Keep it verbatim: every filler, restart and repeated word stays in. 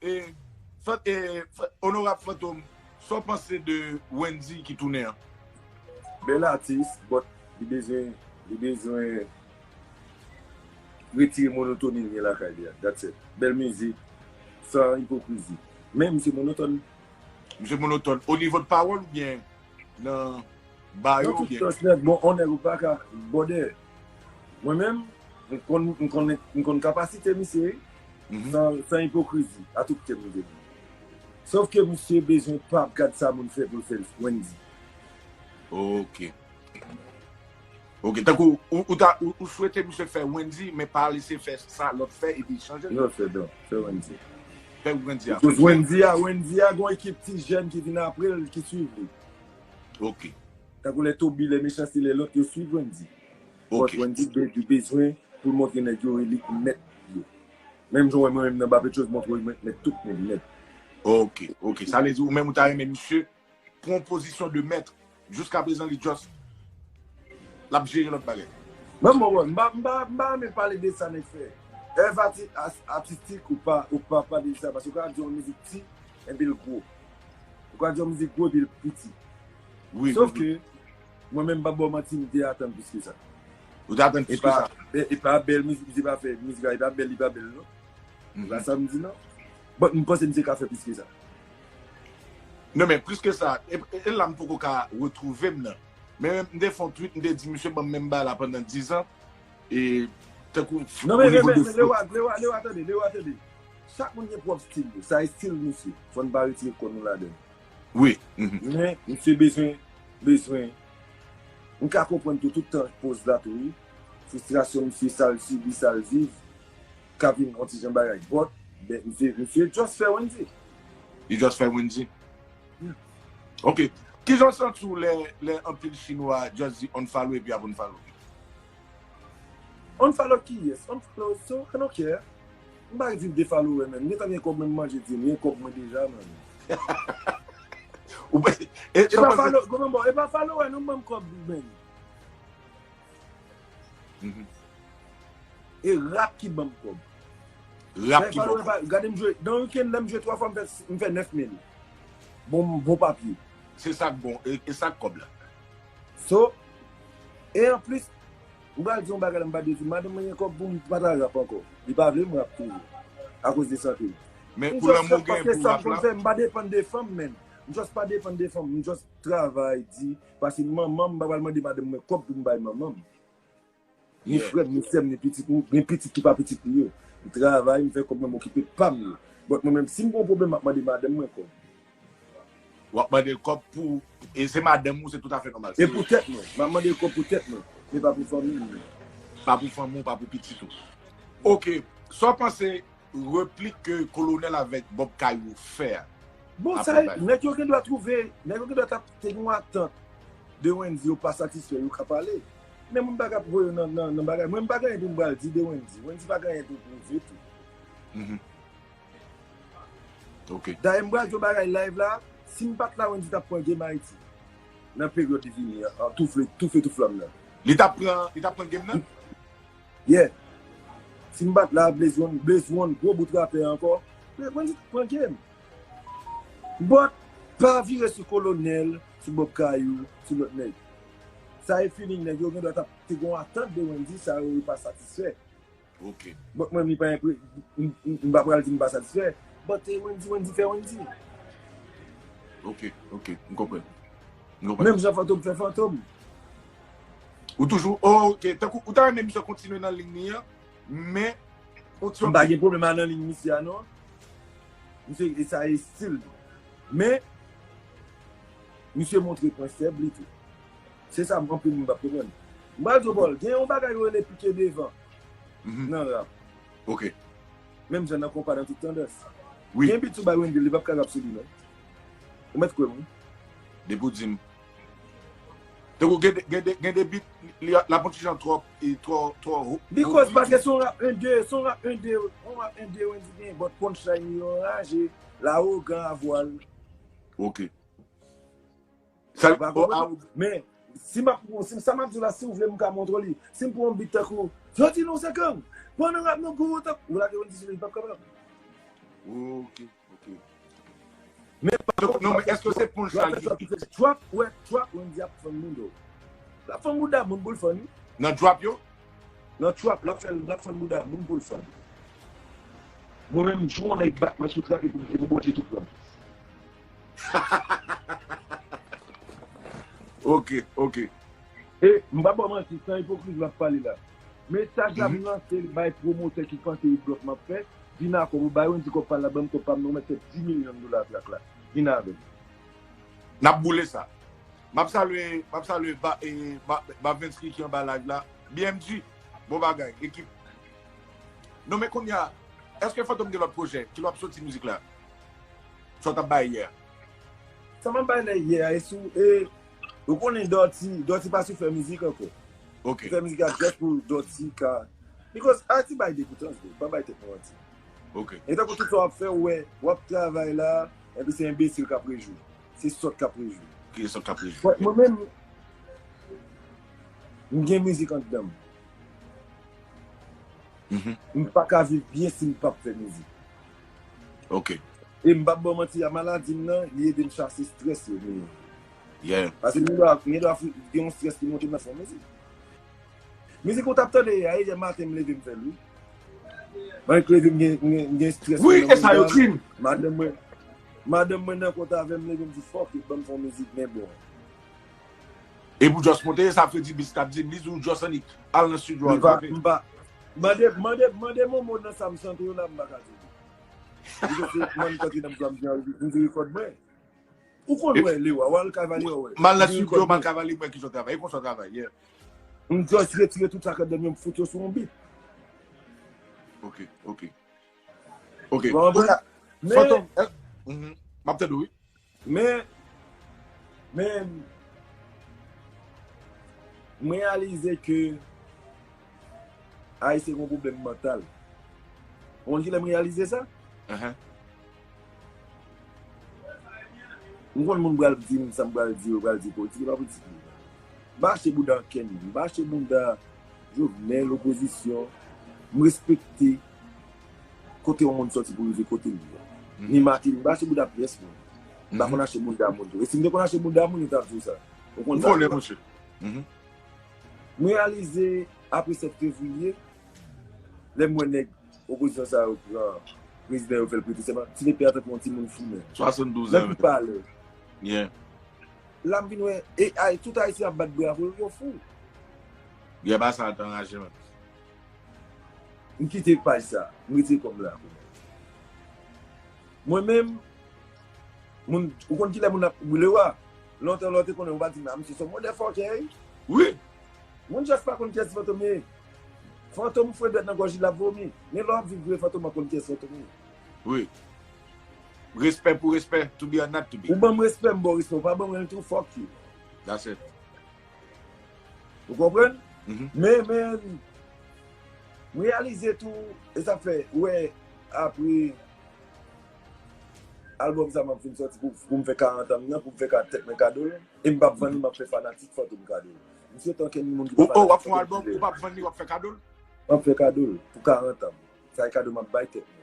E, Fan- e, Fan- Onorab Fantom, sa w panse de Wendy ki tounen an? Bèl atis, but li bezwen li bezwen retire monotoni li gen lakay li a. That's it. Bèl mizik, san ipokrizi. Men misye monotòn. Misye monotòn. O nivo de pawòl oubyen nan ba yo Nan tout oubyen? Sans nèt, bon, on nèg ou pa ka bòdè. Mwen menm, m konn m konn m konn kapasite misye, wi. Mhm. San, san ipokrizi, a tout kè m di. Sof ke misye bezwen pa ap gad sa moun fè pou l fè l Wendy. Ok. Ok, tankou ou, ou, ta, ou, ou swete misye fè Wendy, men pa lese fè sa lòt fè epi chanje. Yo fè don, fè Wendy. Fè Wendy a. Because Wendy a, Wendy a gon ekip ti jèn ki vin apre l, ki swiv li. Ok. Tankou lè Toby, lè Mechanste, lè lòt, yo swiv Wendy. Ok. But Wendy be- li bezwen pou l montre nèg yo li mèt yo. Menm jan w wè mwen menm nan Bapetchos montre mwen mèt tout moun nèt. Ok, ok. Sa vle di ou menm ou ta renmen misye pran pozisyon de mèt. Jiska prezan li just l ap jere lòt bagay. Mwen mwen wè, m pa m pa m pa renmen pale de sa nèg fè. Èv ati- as- atistik ou pa ou pa pale de sa paske ou ka di yon mizik ti epi l gwo. Ou ka di yon mizik gwo epi l piti. Wi. Sof ke mwen menm m pa ba w manti, m te atann plis ke sa. Ou te atann plis ke sa. E pa bèl mizik, misye pa fè mizik la, e pa bèl, li pa bèl non. E pa sa m di non. But m panse misye ka fè plis ke sa. Non men plis ke sa, e, e, e la m poko ka retwouve m nan. Men m te fè yon tweet, m te di misye ban m menm bagay la pandan diz an. E tankou Non men o nivo de lewa, lewa, lewa, tande, lewa, tande. Chak moun gen pwòp stil li. Sa e stil misye. Fò n pa retire kò nou ladan. Wi. Mhm. Men misye bezwen, bezwen. M ka konprann tou tout tan poz la tou wi. Fristrasyon misye, sa l sibi, sa l viv. Ka vin yon ti jan bagay. But, ben, misye, misye just fè Wendy. Li just fè Wendy. Yeah. Ok. Kijan w santi w lè, lè anpil chinwa just di unfollow epi ap unfollow? Unfollow kiyès? Unfollow, so, I don't care. M pa viv de follower, man. M gentan gen kòb mwen, m manje di m, gen kòb mwen deja, man. Ou pa- e- E pa follow, kòman bon, e pa follower, non, ban m kòb, man. Mhm. E rap ki ban m kòb. Rap ki bon. Gade m jwe, nan weekend, lè m jwe twa fwa, m fè, m fè nèf mil. Bon, bon papye. Se sa k bon, e, e sa k kòb la. So, e anplis, m pral di yon bagay la, m pa devin, madanm mwen gen kòb pou m pa ta rap ankò. Li pa vle m rap toujou. Akoz de sante. Men pou lanmou gen pou rap la. M pa depann de fanm, men. M just pa depann de fanm. M just travay, di. Paske manman m pa pral mande madanm mwen kòb pou m bay manman m. Ni frè m, ni sè m, ni pitit m, gen pitit ki pa pitit li yo. M travay, m fè kòb mwen, m okipe pa m yo. But mwen menm, si m gen yon pwoblèm, m ap mande madanm mwen kòb. W ap mande l kòb pou, e se madanm ou, se toutafè nòmal. E pou tèt mwen. M ap mande l kòb pou tèt mwen. Men pa pou fanmi m. Pa pou fanmi w, pa pou pitit ou. Ok. Sa w panse replik ke Kolonèl avèk Bob Kayou fè a? Bon, sa, nèg yo gen dwa twouve, nèg yo gen dwa t ap te gen yon atant de Wendy, yo pa satisfè, yo ka pale. Men moun pa ka voye yo nan, nan, nan bagay. Mwen, m pa gen anyen pou m pral di de Wendy. Wendy pa gen anyen pou l pwouve tou. Mhm. Ok. Dayè, m pral di yon bagay live la, si m pa t la, Wendy t ap pran game Ayiti. Nan peryòd li vini an, an toufe, toufe tout flanm nan. Li t ap pran, li t ap pran game nan? Yeah. Si m pa t la, Blaze One, Blaze One, gwo bout rapè ankò. Wendy t ap pran game. But, pa vire sou Kolonèl, sou Bob Kayou, sou lòt nèg. Sa e feeling nèg yo gen dwa t ap te gen yon atant de Wendy, sa yo pa satisfè. Ok. But mwen, li pa enpre, m, m, m pa pral di m pa satisfè. But eh, Wendy, Wendy fè Wendy. Ok, ok, m konprann. M konprann. Menm jan Fantom fè Fantom. Ou toujou, oh, ok, tankou, ou ta renmen misye kontinye nan liy li an, men ou ti M pa gen pwoblèm a nan liy misye a non. Misye, e sa e stil li. Men, misye montre pwen fèb li tou. Se sa m anpil moun p ap konprann. M pral di w, Paul, gen yon bagay yo rele pike devan nan rap. Ok. Menm jan nan konpa nan tout tandans. Wi. Gen beat ou bay Wendy, li p ap ka rap sou li non. Ou mèt kwè m wi. Depi w di m. Tankou gen de, gen de, gen de beat, li, l ap yon ti jan twò, e twò, twò ho- Because paske se yon rap en de, se yon rap en de, yon rap en de Wendy gen, but punchline li yo anraje, l awogan a vwa l. Ok. Sa, Ou pa konprann? Men, Si m ap, si sa m ap di w la, si w vle, m ka montre w li. Si m pran yon beat tankou, Jodi nou se gang, pandan rap nou gou tankou, ou lage yon dizili, li p ap kapab. Ok, ok. Men pa Donk, non, men èske se punchline ki drop, wè, drop, Wendy ap fann moun do. L ap fann bouda moun pou l fann, wi. Nan drop yo? Nan trap, l ap fè, l ap fann bouda moun pou l fann. Mwen menm, jou yon nèg bat mwen sou trap epi m te pou Bondye tout plan. Ok, ok. E, m pa ba w manti, san ipokrizi m ap pale la. Mesaj la m lanse l bay pwomotè ki panse e blòf m ap fè, vin ak kòb ou bay, Wendy kòb pa l la, ban m kòb pa m nan, ou mèt fè dis milyon dola trak la. Vin avè m. N ap boule sa. M ap salye, m ap salye Ba, e, Ba, Bavensky ki anba live la. B M G, bon bagay, ekip. Non, men kounye a, èske Fantom gen lòt pwojè? Kilè w ap soti mizik la? Sa w t ap bay yè a? Sa m ap bay lè yè a, e sou, e, ou konnen Dutty, Dutty pa sou fè mizik ankò. Ok. Li fè mizik la just pou Dutty ka. Because Ayiti bay degoutans, bro. Pa bay tèt nou manti. Ok. E tankou tout sa w ap fè, ou wè, w ap travay la, epi se enbesil k ap rejwi. Se sòt k ap rejwi. Ki sòt k ap rejwi? Mwen, mwen menm, m gen mizik anndan m. Mhm. M pa ka viv byen si m p ap fè mizik. Ok. E m p ap ba w manti, a maladi m nan, li ede m chase strès yo, men. Yeah. Paske m gen dwa, m gen dwa gen yon strès ki monte m nan fè yon mizik. Mizik ou t ap tande a, yè maten m leve m fè l, wi. Mwen k leve m gen, m gen, m gen strès. Wi, e sa yo di m. Madanm mwen, madanm mwen nan kont avè m, leve m di, "Fuck it, ban m fè yon mizik, men bon." Epi w just monte, sa vle di bis k ap di m, li di w just annik al nan studio al frape. M pa, mande, mande, mande Momo nan sa m chante yo la, m pa ka di. Li di se mwen k antre nan plan m, m di rekòd mwen. Ou konn wè Lewa, w al Kayvali wè. M al nan studio, m al Kayvali, mwen ki jan travay. E konsa travay, yeah. M just retire tout sa k anndan m yo, m fout yo sou yon beat. Ok, ok. Ok. Ou konprann? Men, Fantom, eh, mhm. M ap tande w, wi. Men, men, m reyalize ke Ayisyen gen yon pwoblèm mantal. Ou konn kilè m reyalize sa? Ahan. M konn moun pral di m sa m pral di yo, pral di politik, e pa politik li ye. M pa achte bouda ankenn moun. M pa achte bouda Jovenel, opozisyon. M respekte kote yon moun sòti pou rive kote l ye. Mhm. Ni Martelly, m pa achte bouda pyès moun. M pa konn achte bouda moun tou. E si m te konn achte bouda moun, yo t ap di w sa. Ou konn sa. M konnen, monchè. Mhm. M reyalize, apre sèt fevriye, lè m wè nèg opozisyon sa yo pran prezidan yo fè l prete sèman, ti nèg pè a tankou yon timoun fou, men. Swasanndouz an. Nèg ki pale. Yeah. La m vin wè, e, ay, tout Ayisyen ap bat bravo, yo fou. Yeah, ba sa t anraje, man. M kite paj sa, m retire kòm la. Mwen menm, moun, ou konn kilè moun ap boule wa? Lontan lè w te konnen, ou pa di m, "Ah, misye se yon motherfucker, wi." Wi. Moun just pa konn kiyès Fantom ye. Fantom fwe dwèt nan gòj li, l ap vomi. Men lè w ap viv vre, Fantom an konn kiyès Fantom ye. Wi. Respè pou respè, to be or not to be. Ou ban m respè, m ba w respè. Ou pa ban mwen l tou, fuck you. That's it. Ou konprann? Mhm. Men, men, m reyalize tou, e sa fè, ou wè, apre albòm sa m ap fin sòti pou, pou m fè karant an m nan, pou m fè ka, tèt mwen kado l, e m p ap vann li, m ap fè fanatik Fantom kado l. M swete ankenn moun ki pa fanatik Fantom. Oh, oh, w ap fè yon albòm, ou p ap vann li, w ap fè kado l? M ap fè kado l pou karant an m. Sa e kado m ap bay tèt mwen.